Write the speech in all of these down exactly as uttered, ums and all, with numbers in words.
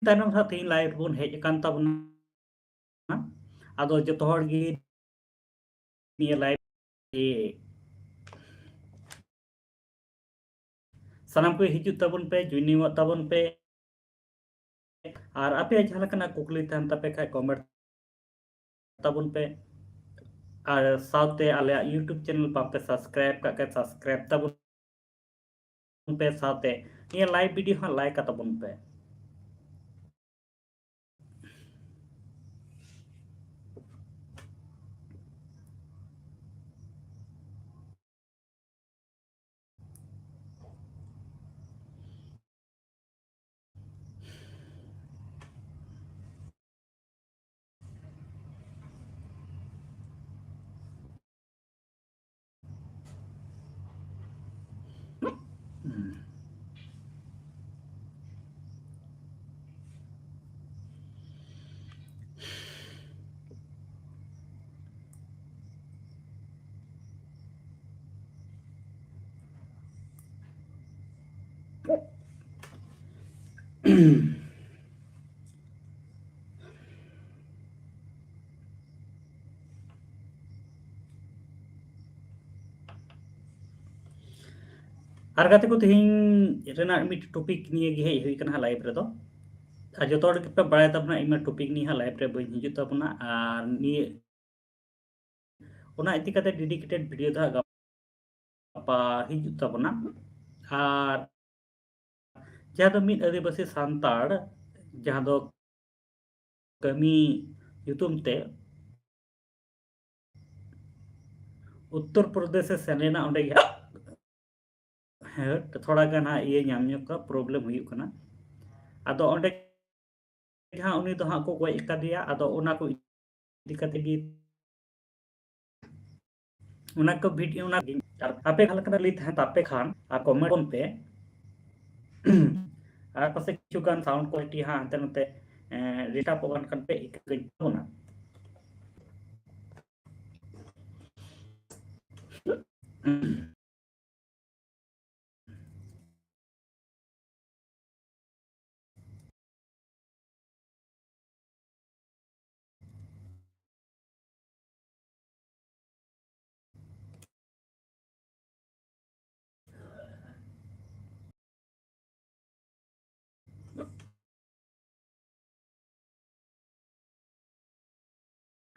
ᱛᱟᱭᱱᱚᱢ ᱦᱟᱸᱜ ᱛᱮᱦᱮᱧ live ᱨᱮᱵᱚᱱ ᱦᱮᱡ ᱟᱠᱟᱱ ᱛᱟᱵᱚᱱᱟ᱾ ᱟᱫᱚ ᱡᱚᱛᱚ ᱦᱚᱲ ᱜᱮ ᱱᱤᱭᱟᱹ live ᱨᱮ ᱥᱟᱱᱟᱢ ᱠᱚ ᱦᱤᱡᱩᱜ ᱛᱟᱵᱚᱱ ᱯᱮ, joining ᱚᱜ ᱛᱟᱵᱚᱱ ᱯᱮ᱾ ᱟᱨ ᱟᱯᱮᱭᱟᱜ ᱡᱟᱦᱟᱸ ᱞᱮᱠᱟᱱᱟᱜ ᱠᱩᱠᱞᱤ ᱛᱟᱦᱮᱱ ᱛᱟᱯᱮ ᱠᱷᱟᱡ comment ᱛᱟᱵᱚᱱ ᱯᱮ᱾ ᱟᱨ ᱥᱟᱶᱛᱮ ᱟᱞᱮᱭᱟᱜ YouTube channel ᱵᱟᱯᱮ subscribe ᱠᱟᱜ ᱠᱷᱟᱡ subscribe ᱛᱟᱵᱚᱱ ᱯᱮ, ᱥᱟᱶᱛᱮ ᱱᱤᱭᱟᱹ live video ᱦᱚᱸ like ᱠᱟᱛᱟᱵᱚᱱ ᱯᱮ᱾ ᱟᱨ ᱜᱟᱛᱮ ᱠᱚ, ᱛᱮᱦᱮᱧ ᱨᱮᱱᱟᱜ ᱢᱤᱫ topic ᱱᱤᱭᱮ ᱜᱮ ᱦᱮᱡ ᱦᱩᱭ ᱠᱟᱱᱟ ᱦᱟᱸᱜ live ᱨᱮᱫᱚ᱾ ᱟᱨ ᱡᱚᱛᱚ ᱦᱚᱲ ᱜᱮᱯᱮ ᱵᱟᱲᱟᱭ ᱛᱟᱵᱚᱱᱟ, ᱤᱧ ᱢᱟ topic ᱱᱤᱭᱮ ᱦᱟᱸᱜ live ᱨᱮ ᱵᱟᱹᱧ ᱦᱤᱡᱩᱜ ᱛᱟᱵᱚᱱᱟ᱾ ᱟᱨ ᱱᱤᱭᱟᱹ, ᱚᱱᱟ ᱤᱫᱤ ᱠᱟᱛᱮ dedicated video ᱫᱚ ᱦᱟᱸᱜ ᱜᱟᱯᱟ ᱦᱤᱡᱩᱜ ᱛᱟᱵᱚᱱᱟ᱾ ᱟᱨ ᱡᱟᱦᱟᱸ ᱫᱚ ᱢᱤᱫ ᱟᱹᱫᱤᱵᱟᱹᱥᱤ ᱥᱟᱱᱛᱟᱲ, ᱡᱟᱦᱟᱸ ᱫᱚ ᱠᱟᱹᱢᱤ ᱧᱩᱛᱩᱢ ᱛᱮ ᱩᱛᱛᱚᱨ ᱯᱨᱚᱫᱮᱥ ᱮ ᱥᱮᱱ ᱞᱮᱱᱟ, ᱚᱸᱰᱮ ᱜᱮ ᱦᱟᱸᱜ, ᱦᱮᱸ, ᱛᱷᱚᱲᱟ ᱜᱟᱱ ᱦᱟᱸᱜ ᱤᱭᱟᱹ ᱧᱟᱢ ᱧᱚᱜ ᱠᱟᱱᱟ, problem ᱦᱩᱭᱩᱜ ᱠᱟᱱᱟ᱾ ᱟᱫᱚ ᱚᱸᱰᱮ ᱜᱮ ᱦᱟᱸᱜ ᱩᱱᱤ ᱫᱚ ᱦᱟᱸᱜ ᱠᱚ ᱜᱚᱡ ᱟᱠᱟᱫᱮᱭᱟ᱾ ᱟᱫᱚ ᱚᱱᱟ ᱠᱚ ᱤᱫᱤ ᱠᱟᱛᱮ ᱜᱮ, ᱚᱱᱟ ᱠᱚ video, ᱚᱱᱟ ᱜᱮ, ᱟᱨ ᱟᱯᱮ ᱡᱟᱦᱟᱸ ᱞᱮᱠᱟᱱᱟᱜ ᱞᱟᱹᱭ ᱛᱟᱦᱮᱸ ᱛᱟᱯᱮ ᱠᱷᱟᱱ, ᱟᱨ comment ᱵᱚᱱ ᱯᱮ᱾ ᱟᱨ ᱯᱟᱥᱮᱡ ᱠᱤᱪᱷᱩ ᱜᱟᱱ sound quality ᱦᱟᱸᱜ ᱦᱟᱱᱛᱮ ᱱᱟᱛᱮ, ᱮᱸ, disturb ᱚᱜ ᱠᱟᱱ ᱠᱷᱟᱱ ᱯᱮ ᱤᱠᱟᱹ ᱠᱟᱹᱧ ᱛᱟᱵᱚᱱᱟ᱾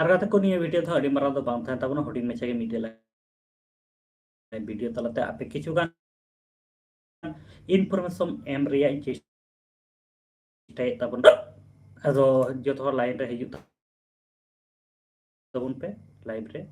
ᱟᱨ ᱜᱟᱛᱮ ᱠᱚ, ᱱᱤᱭᱟᱹ ᱵᱷᱤᱰᱤᱭᱳ ᱫᱚ ᱟᱹᱰᱤ ᱢᱟᱨᱟᱝ ᱫᱚ ᱵᱟᱝ ᱛᱟᱦᱮᱱ ᱛᱟᱵᱚᱱᱟ, ᱦᱩᱰᱤᱧ ᱢᱟᱪᱷᱟ ᱜᱮ ᱢᱤᱫᱴᱮᱡ ᱵᱷᱤᱰᱤᱭᱳ ᱛᱟᱞᱟᱛᱮ ᱟᱯᱮ ᱠᱤᱪᱷᱩ ᱜᱟᱱ ᱤᱱᱯᱷᱚᱨᱢᱮᱥᱚᱱ ᱮᱢ ᱨᱮᱭᱟᱜ ᱤᱧ ᱪᱮᱥᱴᱟᱭᱮᱫ ᱛᱟᱵᱚᱱᱟ᱾ ᱟᱫᱚ ᱡᱚᱛᱚ ᱦᱚᱲ ᱞᱟᱭᱤᱱ ᱨᱮ ᱦᱤᱡᱩᱜ ᱛᱟᱵᱚᱱ ᱯᱮ, ᱞᱟᱭᱤᱵᱷ ᱨᱮ᱾